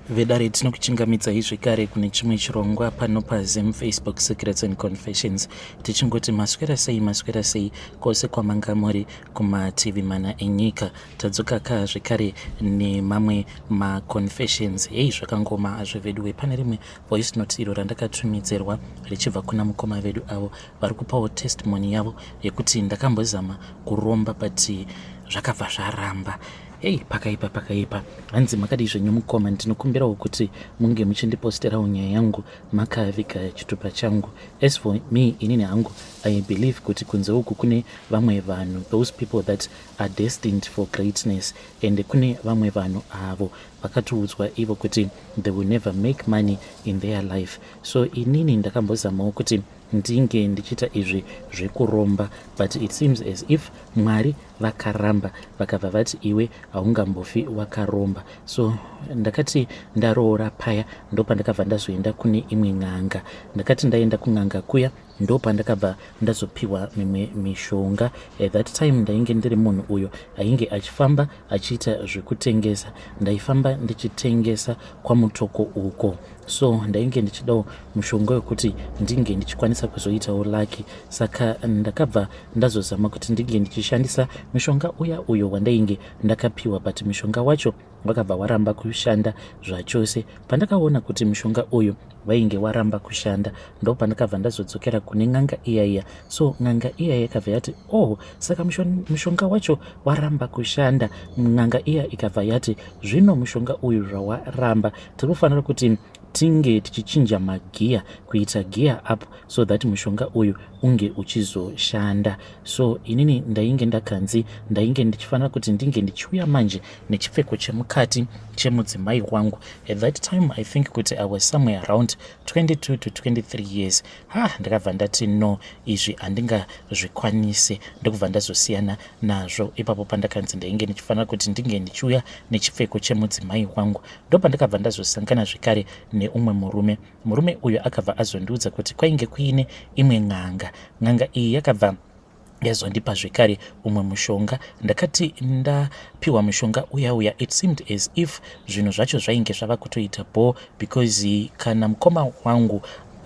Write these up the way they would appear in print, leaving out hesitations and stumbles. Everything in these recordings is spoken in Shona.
Vedare, tinokuchingamidzai zvekare kune chimwe chirongwa pano paZim Facebook Secrets and Confessions, tichingoti maswera sei, maswera sei kwose kwamanga muri kumativi mana enyika. Tadzoka ka zvekare nemamwe maconfessions. Hei, zvakangoma azvo veduwe. Pane rimwe voice note iro randakatumidzerwa richibva kuna mukoma vedu avo vari kupawo testimony yavo yekuti ndakambozama kuromba, but zvakabva zvaramba. Hei, pakaipa, pakaipa. Hanzi, "Makadii zvenyu mukoma? Ndinokumbirawo kuti munge muchindiposterawo nyaya yangu makaviga chitupa changu. As for me, inini hangu, I believe kuti kunze uku kune vamwe vanhu, those people that are destined for greatness, and kune vamwe vanhu avo vakatoudzwa ivo kuti they will never make money in their life. So inini ndakambozamawo kuti ndinge ndichiita izvi zvekuromba, but it seems as if Mwari vakaramba, vakabva vati iwe haungambofi wakaromba. So ndakati ndaroora paya, ndopandakabva ndazoenda kune imwe n'anga. Ndakati ndaenda kun'anga kuya, ndopandakabva ndazopiwa mimwe mishonga. At that time ndainge ndiri munhu uyo ainge achifamba achiita zvekutengesa. Ndaifamba ndichitengesa kwaMutoko uko, so ndainge ndichidawo mushonga wekuti ndinge ndichikwanisa kuzoitawo lucky. Saka ndakabva ndazozama kuti ndinge ndichishandisa mushonga uya uyo wandainge ndakapiwa, but mushonga wacho wakabva waramba kushanda zvachose. Pandakaona kuti mushonga uyu wainge waramba kushanda, ndopandakabva ndazodzokera kune n'anga iyaiya. So n'anga iya yakabva yati, 'Oh, saka mushonga wacho waramba kushanda.' N'anga iya ikabva yati, 'Zvino mushonga uyu zvawaramba, tiri kufanira kuti tinge tichichinja magiya, kuita gear up, so that mushonga uyu unge uchizoshanda.' So inini ndainge ndakanzi ndainge ndichifanira kuti ndinge ndichiuya manje nechipfeko chemukati chemudzimai wangu. At that time I think kuti I was somewhere around 22 to 23 years. Ha, ndakabva ndati no, izvi handingazvikwanise, ndokubva ndazosiyana nazvo ipapo. Pandakanzi ndainge ndichifanira kuti ndinge ndichiuya nechipfeko chemudzimai wangu, ndopandakabva ndazosangana zvekare neumwe murume. Murume uyu akabva azondiudza kuti kwainge kuine imwe n'anga. N'anga iyi yakabva yazondipa zvekare umwe mushonga. Ndakati ndapiwa mushonga uya uya, it seemed as if zvinhu zvacho zvainge zvava kutoita bo, because kana mukoma wangu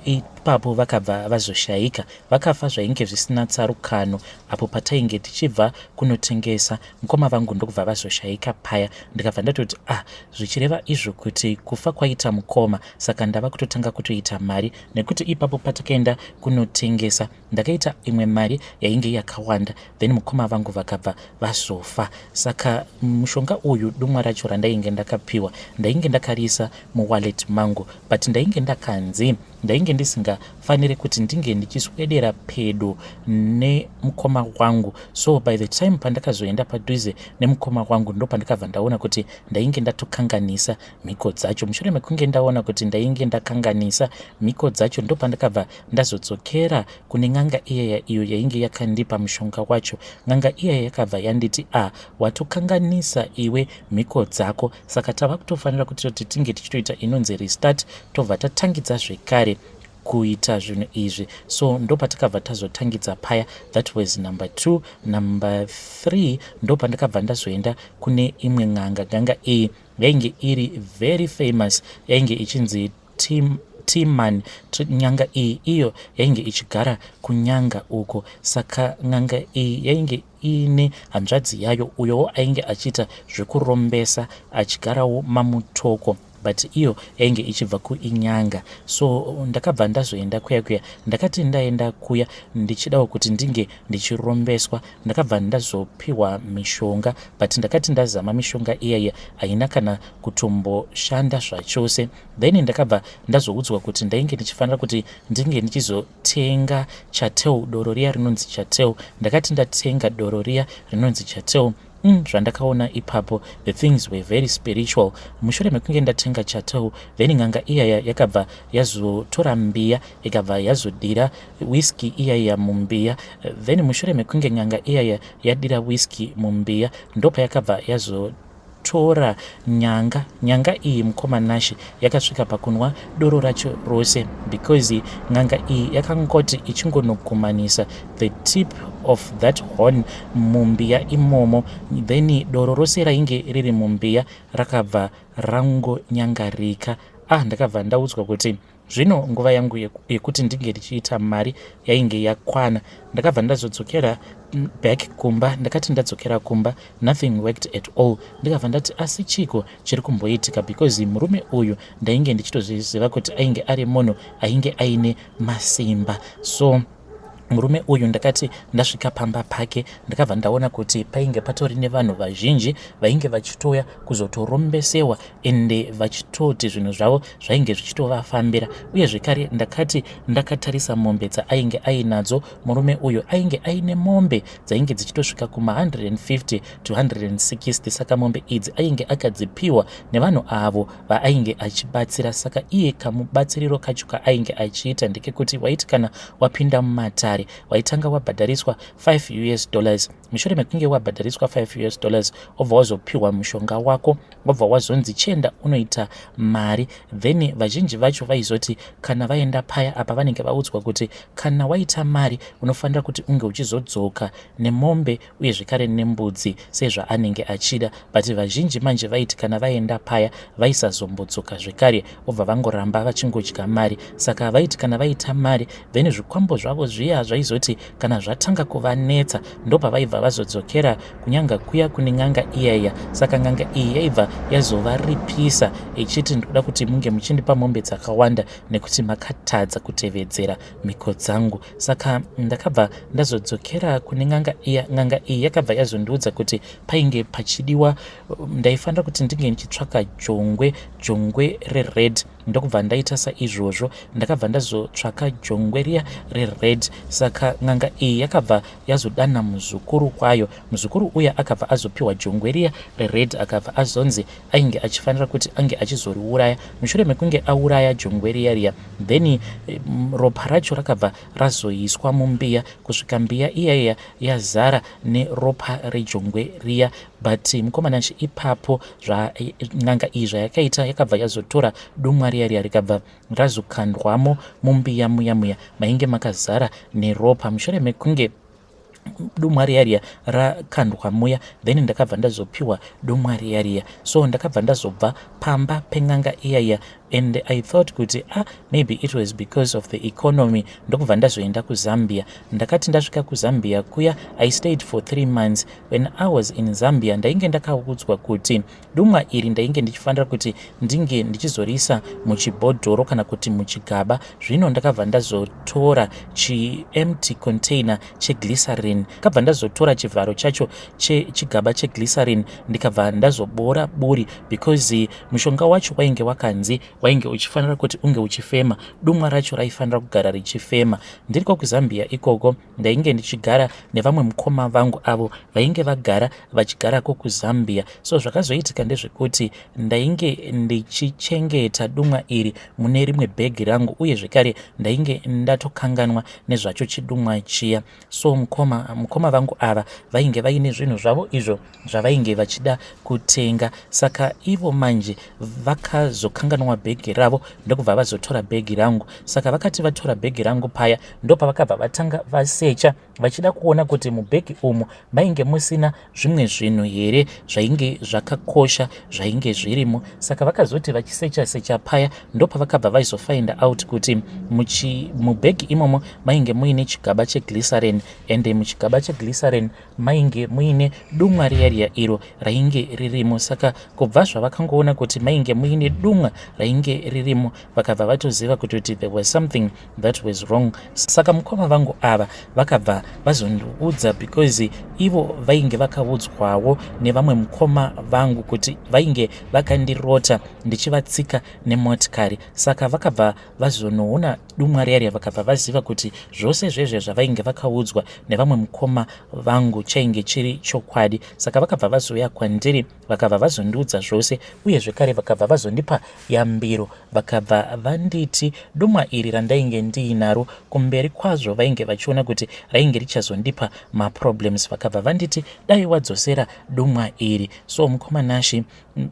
ipapo vakabva vazoshayika, vakafa zvainge zvisina tsarukano. Apo patainge tichibva kunotengesa, mukoma vangu ndokubva vazoshayika paya. Ndikabva ndatoti, ah, zvichireva izvo kuti kufa kwaita mukoma, saka ndava kutotanga kutoita mari, nekuti ipapo patakaenda kunotengesa ndakaita imwe mari yainge yakawanda. Then mukoma vangu vakabva vazofa. Saka mushonga uyu, dumwa racho randainge ndakapiwa, ndainge ndakarisa muwallet mangu, but ndainge ndakanzi ndainge ndisingafaniri kuti ndinge ndichiswedera pedo nemukoma wangu. So by the time pandakazoenda padhuze nemukoma wangu, ndo pandakabva ndaona kuti ndainge ndatokanganisa mhiko dzacho. Mushure mekunge ndaona kuti ndainge ndakanganisa mhiko dzacho, ndo pandakabva ndazodzokera kune n'anga iyaya iyo yainge yakandipa mushonga wacho. N'anga iyaya yakabva yanditi, 'A, watokanganisa iwe mhiko dzako, saka tava kutofanira kuti tinge tichitoita inonzi restart, tobva tatangidza zvekare kuita zvinhu izvi.' So ndopatakabva tazotangidza paya. That was number two. Number three, ndopandakabva ndazoenda kune imwe n'anga. N'anga iyi yainge iri very famous, yainge ichinzi Team Tman. N'anga iyi iyo yainge ichigara kuNyanga uko. Saka n'anga iyi yainge iine hanzvadzi yayo uyowo ainge achiita zvekurombesa, achigarawo maMutoko, but iyo yainge ichibva kuInyanga. So ndakabva ndazoenda kuya kuya. Ndakati ndaenda kuya ndichidawo kuti ndinge ndichirombeswa, ndakabva ndazopiwa mishonga, but ndakati ndazama mishonga iyaiya, haina kana kutomboshanda zvachose. Then ndakabva ndazoudzwa kuti ndainge ndichifanira kuti ndinge ndichizotenga chatel, doro riya rinonzi chatel. Ndakati ndatenga doro riya rinonzi chatel, zvandakaona ipapo, the things were very spiritual. Mushure mekunge ndatenga chatel, then n'anga iyaya yakabva yazotora mbiya, ikabva yazodira whisky iyaya mumbiya. Then mushure mekunge n'anga iyaya yadira whisky mumbiya, ndopayakabva yazo ndazotora nyanga. Nyanga iyi, mukoma Nashe, yakasvika pakunwa doro racho rose because n'anga iyi yakangoti ichingonogumanisa the tip of that horn mumbiya imomo, then doro rose rainge riri mumbiya rakabva rangonyangarika. Ah, ndakabva ndaudzwa kuti zvino nguva yangu yekuti ndinge ndichiita mari yainge yakwana. Ndakabva ndazodzokera back kumba. Ndakati ndadzokera kumba, nothing worked at all. Ndikabva ndati, asi chiko chiri kumboitika? Because murume uyu ndainge ndichitozviziva kuti ainge ari munhu ainge aine masimba. So murume uyu, ndakati ndasvika pamba pake, ndakabva ndaona kuti painge patori nevanhu vazhinji vainge vachitouya kuzotorombesewa, ende vachitoti zvinhu zvavo zvainge zvichitovafambira. Uye zvekare ndakati ndakatarisa mombe dzaainge ainadzo murume uyu, ainge aine mombe dzainge dzichitosvika kuma150 to 160. Saka mombe idzi ainge akadzipiwa nevanhu avo vaainge achibatsira. Saka iye kamubatsiriro kacho kaainge achiita ndekekuti waiti kana wapinda mumatare, waitanga wabhadhariswa $5 US. Mushure mekunge wabhadhariswa $5 US, wobva wazopiwa mushonga wako, wobva wazonzi chienda unoita mari. Then vazhinji vacho vaizoti kana vaenda paya apa, vanenge vaudzwa kuti kana waita mari unofanira kuti unge uchizodzoka nemombe uye zvekare nembudzi sezvaanenge achida. But vazhinji manje vaiti kana vaenda paya vaisazombodzoka zvekare, vobva vangoramba vachingodya mari. Saka vaiti kana vaita mari, then zvikwambo zvavo zviya zvaizoti kana zvatanga kuvanetsa, ndopavaibva vazodzokera kunyanga kuya kune n'anga iyaiya. Saka n'anga iyi yaibva yazovaripisa ichiti, "Ndikuda kuti munge muchindipa mombe dzakawanda nekuti makatadza kutevedzera mhiko dzangu." Saka ndakabva ndazodzokera kune n'anga iya. N'anga iyi yakabva yazondiudza kuti painge pachidiwa, ndaifanira kuti ndinge ndichitsvaka jongwe, jongwe rered. Ndokubva ndaita saizvozvo. Ndakabva ndazotsvaka jongwe riya rered. Saka n'anga iyi yakabva yazodana muzukuru kwayo. Muzukuru uya akabva azopiwa jongwe riya rered, akabva azonzi ainge achifanira kuti ange achizoriuraya. Mushure mekunge auraya jongwe riya riya, then ropa racho rakabva razoiswa mumbiya kusvika mbiya iyaiya yazara neropa rejongwe riya. But mukoma Nashe, ipapo n'anga iyi zvayakaita, yakabva yazotora dumwa riya riya, rikabva razokandwamo mumbiya muya muya mainge makazara neropa. Mushure mekunge dumwa riya riya rakandwa muya, then ndakabva ndazopiwa dumwa riya riya. So ndakabva ndazobva pamba pen'anga iyaiya, and I thought kuti, ah, maybe it was because of the economy. Ndokubva ndazoenda kuZambia. Ndakati ndasvika kuZambia kuya, I stayed for 3 months. When I was in Zambia, ndainge ndakaudzwa kuti dumwa iri ndainge ndichifanira kuti ndinge ndichizorisa muchibhodhoro kana kuti muchigaba. Zvino ndakabva ndazotora chiempty container cheglycerin, ndakabva ndazotora chivharo chacho chechigaba cheglycerin, ndikabva ndazobora buri because mushonga wacho wainge wakanzi wainge uchifanira kuti unge uchifema, dumwa racho raifanira kugara richifema. Ndiriko kuZambia ikoko, ndainge ndichigara nevamwe mukoma vangu avo vainge vagara vachigarako kuZambia. So zvakazoitika ndezvekuti ndainge ndichichengeta dumwa iri mune rimwe bhegi rangu, uye zvekare ndainge ndatokanganwa nezvacho chidumwa chiya. So mukoma vangu ava vainge vaine zvinhu zvavo izvo zvavainge vachida kutenga. Saka ivo manje vakazokanganwa bhegi ravo, ndokubva vazotora bhegi rangu. Saka vakati vatora bhegi rangu paya, ndopavakabva vatanga vasecha vachida kuona kuti mubhegi umu mainge musina zvimwe zvinhu here zvainge zvakakosha zvainge zvirimo. Saka vakazoti vachisecha secha paya, ndopavakabva vaizofind out kuti mubhegi imomo mainge muine chigaba cheglycerin, ende muchigaba cheglycerin mainge muine dumwa riya riya iro rainge ririmo. Saka kubva zvavakangoona kuti mainge muine dumwa rainge ririmo, vakabva vatoziva kuti there was something that was wrong. Saka mukoma vangu ava vakabva vazondiudza because ivo vainge vakaudzwawo nevamwe mukoma vangu kuti vainge vakandirota ndichivatsika nemotikari. Saka vakabva vazonoona dumwa riya riya, vakabva vaziva kuti zvose zvezve zvavainge vakaudzwa nevamwe mukoma vangu chainge chiri chokwadi. Saka vakabva vazouya kwandiri, vakabva vazondiudza zvose, uye zvekare vakabva vazondipa yambiro. Yambiro vakabva vanditi dumwa iri randainge ndiinaro kumberi kwazvo vainge vachiona kuti rainge richazondipa maproblems, vakabva vanditi dai wadzosera dumwa iri. So mukoma Nashi,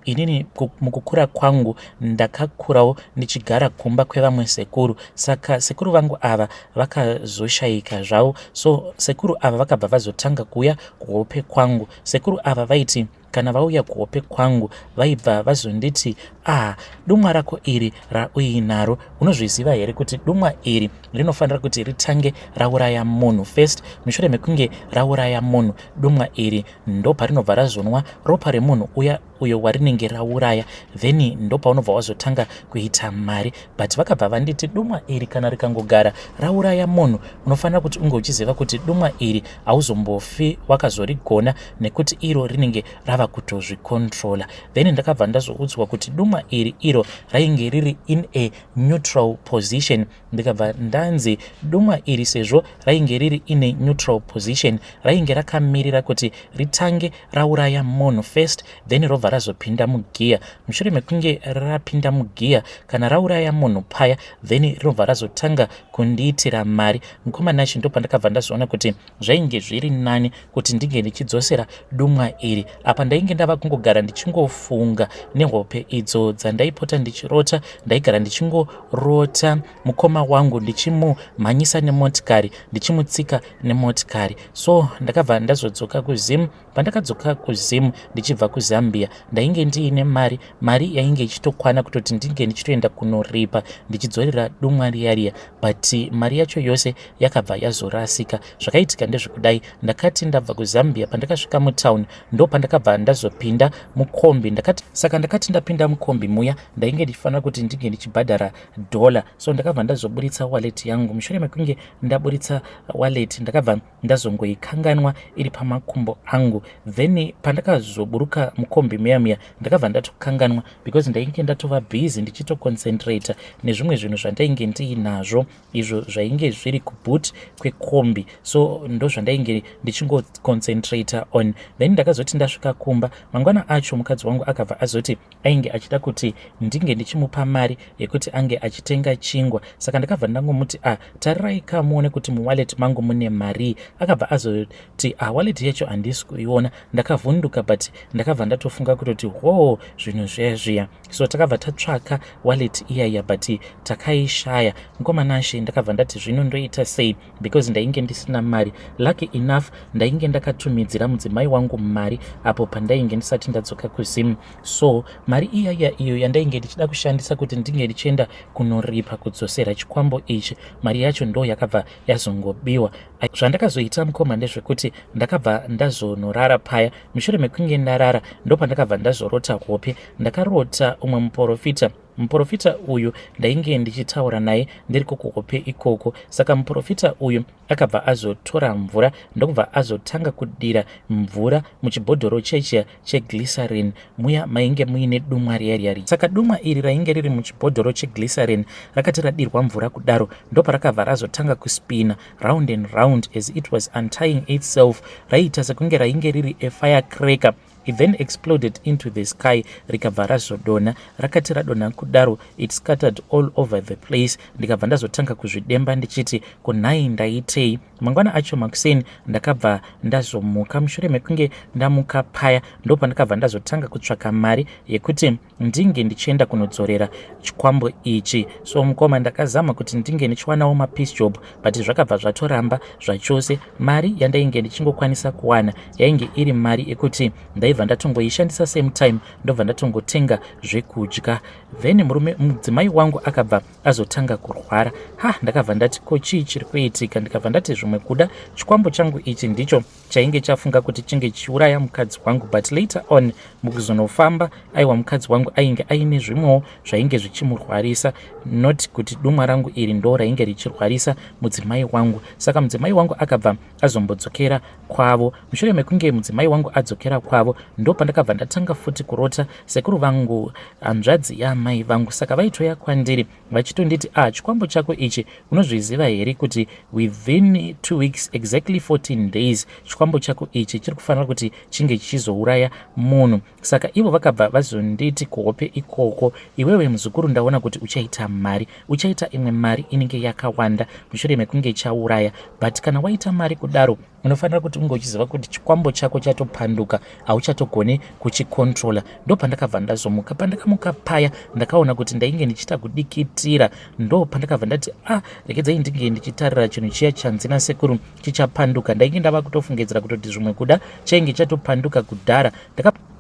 inini mukukura kwangu ndakakurawo ndichigara kumba kwevamwe sekuru. Saka sekuru vangu ava vakazoshaika zvavo, so sekuru ava vakabva vazotanga kuuya kuhope kwangu. Sekuru ava vaiti kana vauya kuhope kwangu vaibva vazonditi, ah, dumwa rako iri rauinaro, unozviziva here kuti dumwa iri rinofanira kuti ritange rauraya munhu first? Mushure mekunge rauraya munhu, dumwa iri ndoparinobva razonwa ropa remunhu uya uyo warinenge rauraya, then ndopaunobva wazotanga kuita mari. But vakabva vanditi dumwa iri kana rikangogara rauraya munhu, unofanira kuti unge uchiziva kuti dumwa iri hauzombofi wakazorigona nekuti iro rinenge rava kutozvicontrola. Then ndakabva ndazoudzwa kuti dumwa iri iro rainge riri in a neutral position. Ndikabva ndanzi dumwa iri sezvo rainge riri in a neutral position, rainge rakamirira kuti ritange rauraya munhu first, then robva razopinda mugiya. Mushure mekunge rapinda mugiya, kana rauraya munhu paya, then rinobva razotanga kundiitira mari. Mukoma Nashi, ndo pandakabva ndazoona kuti zvainge zviri nani kuti ndinge ndichidzosera dumwa iri. Apa ndainge ndava kungogara ndichingofunga nehope idzo dzandaipota ndichirota. Ndaigara ndichingorota mukoma wangu ndichimumhanyisa nemotikari, ndichimutsika nemotikari. So ndakabva ndazodzoka kuZim. Pandakadzoka kuZim ndichibva kuZambia, ndainge ndiine mari, mari yainge ichitokwana kutoti ndinge ndichitoenda kunoripa ndichidzorera dumwa riya riya, but mari yacho yose yakabva yazorasika. Zvakaitika ndezvekudai: ndakati ndabva kuZambia, pandakasvika mutown ndo pandakabva ndazopinda mukombi. Ndakati saka ndakati ndapinda mukombi muya, ndainge ndichifanira kuti ndinge ndichibhadhara dollar. So ndakabva ndazoburitsa wallet yangu. Mushure mekunge ndaburitsa wallet, ndakabva ndazongoikanganwa iri pamakumbo angu. Then pandakazoburuka mukombi muya muya, ndakabva ndatokanganwa because ndainge ndatova busy ndichitoconcentrata nezvimwe zvinhu zvandainge ndiinazvo, izvo zvainge zviri kuboot kwekombi. So ndo zvandainge ndichingoconcentrata on. Then ndakazoti ndasvika kumba mangwana acho, mukadzi wangu akabva azoti ainge achida kuti ndinge ndichimupa mari yekuti ange achitenga chingwa. Saka ndakabva ndangomuti, "A ah, tarirai kamuone kuti muwallet mangu mune mari." Akabva azoti, "Ah, wallet yacho handisi kuiona." Ndakavhunduka, but ndakabva ndatofunga kutoti, "Ho, zvinhu zviya zviya." So takabva tatsvaka wallet iyaiya, but takaishaya. Mukoma Nashe, ndakabva ndati zvino ndoita sei because ndainge ndisina mari? Lucky enough, ndainge ndakatumidzira mudzimai wangu mari apo pandainge ndisati ndadzoka kuZim. So mari iyaiya iyo yandainge ndichida kushandisa kuti ndinge ndichienda kunoripa kudzosera chikwambo ichi, mari yacho ndo yakabva yazongobiwa. Zvandakazoita, mukoma, ndezvekuti ndakabva ndazonorara paya. Mushure mekunge ndarara, ndo pandakabva ndazorota hope. Ndakarota umwe muprofita. Muprofita uyu ndainge ndichitaura naye ndiri kukuhope ikoko. Saka muprofita uyu akabva azotora mvura, ndokubva azotanga kudira mvura muchibhodhoro chechiya cheglycerin muya mainge muine dumwa riya riya. Saka dumwa iri rainge riri muchibhodhoro cheglycerin rakati radirwa mvura kudaro, ndoparakabva razotanga kuspina round and round as it was untying itself. Raiita sekunge rainge riri afirecracker. It then exploded into the sky, rikabva razodonha. Rakati radonha kudaro, it scattered all over the place. Ndikabva ndazotanga kuzvidemba ndichiti, "Kunhai, ndaitei?" Mangwana acho makuseni ndakabva ndazomuka. Mushure mekunge ndamuka paya, ndo pandakabva ndazotanga kutsvaka mari yekuti ndinge ndichienda kunodzorera chikwambo ichi. So mukoma, ndakazama kuti ndinge ndichiwanawo mapiece job, but zvakabva zvatoramba zvachose. Mari yandainge ndichingokwanisa kuwana yainge iri mari yekuti ndaibva ndatongoishandisa same time, ndobva ndatongotenga zvekudya. Then murume, mudzimai wangu akabva azotanga kurwara. Ha, ndakabva ndati, "Ko chii chiri kuitika?" Ndikabva ndati zvimwe kuda chikwambo changu ichi ndicho chainge chafunga kuti chinge chiuraya mukadzi wangu. But later on, mukuzonofamba, aiwa, mukadzi wangu ainge aine zvimwewo zvainge zvichimurwarisa, not kuti dumwa rangu iri ndo rainge richirwarisa mudzimai wangu. Saka mudzimai wangu akabva azombodzokera kwavo. Mushure mekunge mudzimai wangu adzokera kwavo, ndo pandakabva ndatanga futi kurota sekuru vangu, hanzvadzi yaamai vangu. Saka vaitoya kwandiri vachitonditi, "Ah, chikwambo chako ichi, unozviziva here kuti within 2 weeks, exactly 14 days, chikwambo chako ichi chiri kufanira kuti chinge chichizouraya munhu?" Saka ivo vakabva vazonditi kuhope ikoko, iwewe muzukuru ndaona kuti uchaita mari, uchaita imwe mari inenge yakawanda mushure mekunge chauraya, but kana waita mari kudaro unofanira kuti unge uchiziva kuti chikwambo chako chatopanduka, hauchatogoni kuchikontrola. Ndopandakabva ndazomuka. Pandakamuka paya ndakaona kuti ndainge ndichiita kudikitira. Ndo pandakabva ndati, ah, regedzai ndinge ndichitarira chinhu chiya chanzi nasekuru chichapanduka. Ndainge ndava kutofungidzira kutoti zvimwe kuda chainge chatopanduka kudhara.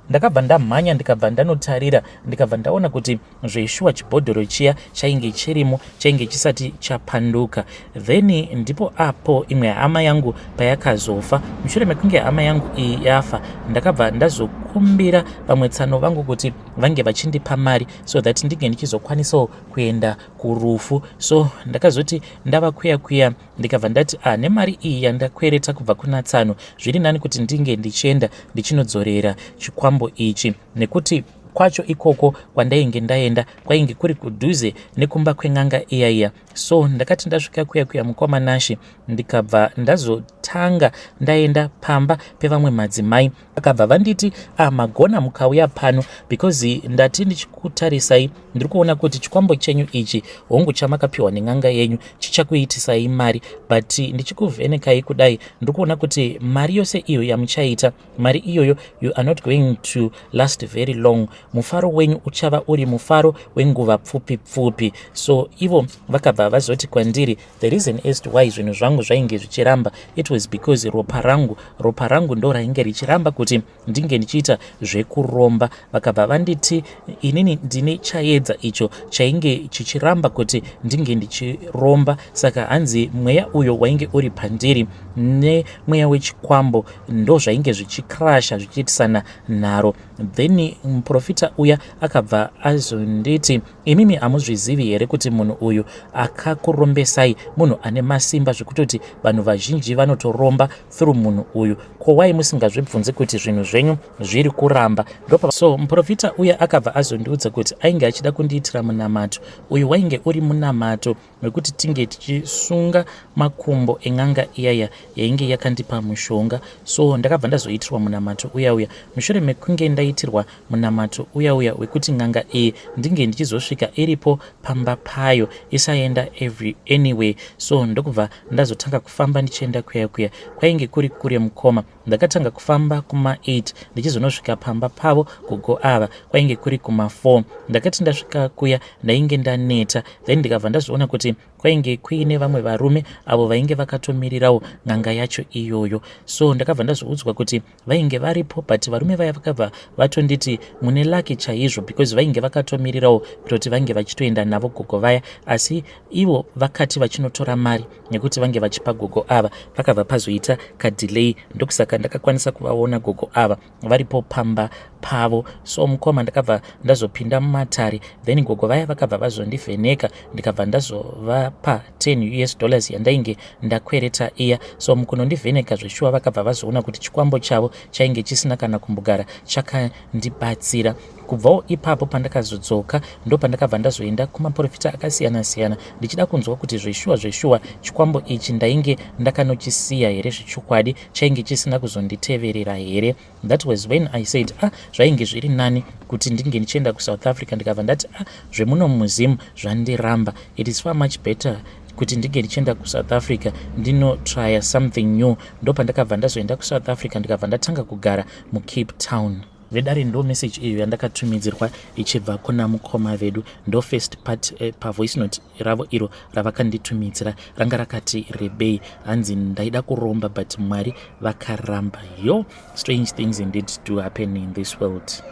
Ndakabva ndamhanya, ndikabva ndanotarira, ndikabva ndaona kuti zveshuwa chibhodhoro chiya chainge chirimo, chainge chisati chapanduka. Then ndipo apo imwe hama yangu payakazofa. Mushure mekunge hama yangu iyi yafa, ndakabva ndazokumbira vamwe tsano vangu kuti vange vachindipa mari so that ndinge ndichizokwanisawo kuenda kurufu. So ndakazoti ndava kuya kuya, ndikabva ndati, ah, nemari iyi yandakwereta kubva kuna tsano, zviri nani kuti ndinge ndichienda ndichinodzorera chikwambo ichi, nekuti kwacho ikoko kwandainge ndaenda kwainge kuri kudhuze nekumba kwen'anga iya iya. So ndakati ndasvika kuya kuya, mukoma Nashi, ndikabva ndazotanga ndaenda pamba pevamwe madzimai. Akabva vanditi, ah, magona mukauya pano, because ndati ndichikutarisai ndiri kuona kuti chikwambo chenyu ichi, hongu chamakapiwa nen'anga yenyu, chichakuitisai mari, but ndichikuvhenekai kudai ndiri kuona kuti mari yose iyo yamuchaita, mari iyoyo, you are not going to last very long. Mufaro wenyu uchava uri mufaro wenguva pfupi pfupi. So ivo vakabva vazoti kwandiri the reason as to why zvinhu zvangu zvainge zvichiramba, it was because ropa rangu ndo rainge richiramba kuti ndinge ndichiita zvekuromba. Vakabva vanditi inini ndine chaedza icho chainge chichiramba kuti ndinge ndichiromba. Saka hanzi mweya uyo wainge uri pandiri nemweya wechikwambo ndo zvainge zvichikrasha, zvichiitisana nharo. Then muprofita uya akabva azonditi, imimi hamuzvizivi here kuti munhu uyu akakurombesai munhu ane masimba zvekutoti vanhu vazhinji vanotoromba through munhu uyu? Ko wai musingazvibvunzi kuti zvinhu zvenyu zviri kuramba? So muprofita uya akabva azondiudza kuti ainge achida kundiitira munamato. Uyu wainge uri munamato wekuti tinge tichisunga makumbo en'anga iyaya yainge yakandipa mushonga. So ndakabva ndazoitirwa munamato uya uya. Mushure mekunge ndaitirwa munamato uya uya wekuti n'anga iyi ndinge ndichizosvika iripo pamba payo, isaenda every anyway, so ndokubva ndazotanga kufamba ndichienda kuya kuya. Kwainge kuri kure, mukoma. Ndakatanga kufamba kuma8, ndichizonosvika pamba pavo gogo ava kwainge kuri kuma4. Ndakati ndasvika kuya ndainge ndaneta. Then ndikabva ndazoona kuti kwainge kuine vamwe varume avo vainge vakatomirirawo n'anga yacho iyoyo. So ndakabva ndazoudzwa kuti vainge varipo, but varume vaya vakabva vatonditi mune lucky chaizvo, because vainge vakatomirirawo kutoti vange vachitoenda navo gogo vaya, asi ivo vakati vachinotora mari nekuti vange vachipa gogo ava, pakabva pazoita kadelay. Ndokusaka ndakakwanisa kuvaona gogo ava varipo pamba pavo. So mukoma, ndakabva ndazopinda mumatare. Then gogo vaya vakabva vazondivheneka, ndikabva ndazovapa $10 yandainge ndakwereta iya. So mukunondivheneka zveshuwa vakabva vazoona kuti chikwambo chavo chainge chisina kana kumbogara chakandibatsira. Kubvawo ipapo pandakazodzoka, ndo pandakabva ndazoenda kumaprofita akasiyana-siyana ndichida kunzwa kuti zveshuwa zveshuwa chikwambo ichi ndainge ndakanochisiya here, zvechokwadi chainge chisina kuzonditeverera here. That was when I said, ah, zvainge zviri nani kuti ndinge ndichienda kuSouth Africa. Ndikabva ndati, ah, zvemuno muZim zvandiramba. It is far much better kuti ndinge ndichienda kuSouth Africa ndinotrya something new. Ndo pandakabva ndazoenda kuSouth Africa, ndikabva ndatanga kugara muCape Town. Vedare, ndo message iyo yandakatumidzirwa ichibva kuna mukoma vedu. Ndo first part pavoice note ravo iro ravakanditumidzira, ranga rakati rebei. Hanzi ndaida kuromba but Mwari vakaramba. Yo, strange things indeed do happen in this world.